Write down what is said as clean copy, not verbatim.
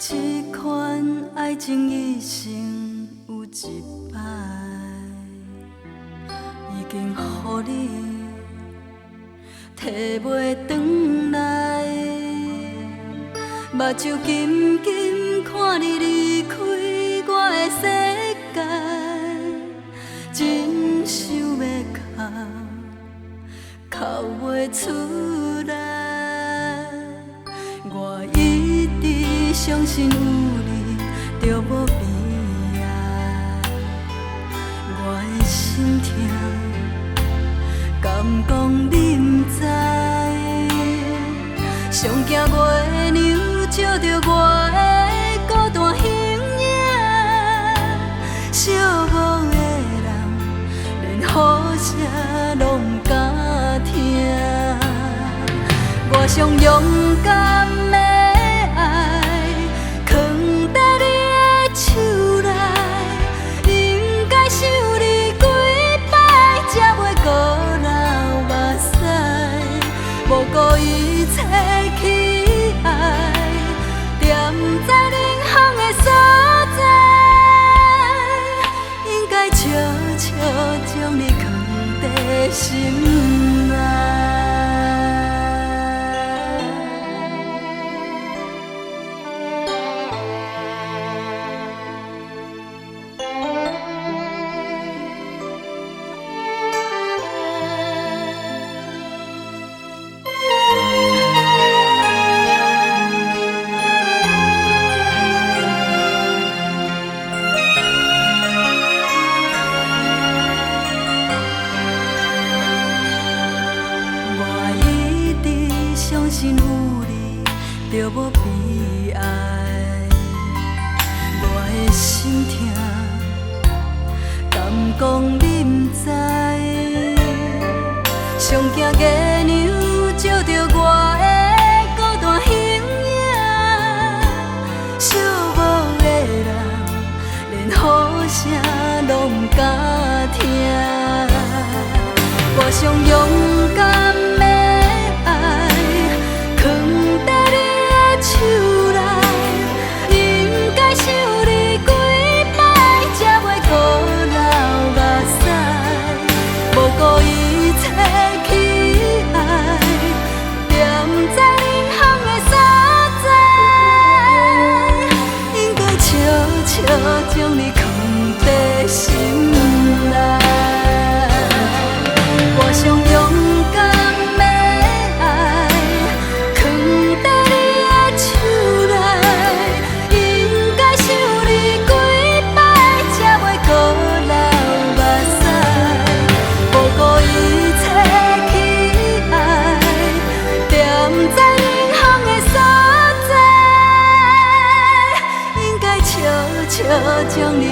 这款愛情一生有一擺，已經予你提袂轉來，目睭緊緊看你離開我的世界，真想欲哭，哭袂出來。我一直相信有你就無悲哀，我的心痛，敢講你毋知？上驚月娘照著我的孤單形影，寂寞的人連雨聲攏毋敢聽。我上勇敢的愛，藏佇你的手內，應該想你幾擺，才袂閣流目屎。無顧一切去愛，踮在冷風的所在，應該悄悄將你藏佇心內。我一直相信有你就無悲哀，我的心痛，敢講你毋知？上驚月娘照著我的孤單形影，寂寞的人連雨聲攏毋敢聽。我上勇敢的愛，藏佇你的手內，應該想你幾擺，才袂閣流目屎。無顧一切去愛，踮在冷風的所在，應該悄悄將你藏佇心內。我上勇敢的愛，藏佇你的手內，應該想你幾擺，才袂閣流目屎。無顧一切去愛，踮在冷風的所在，應該悄悄將你。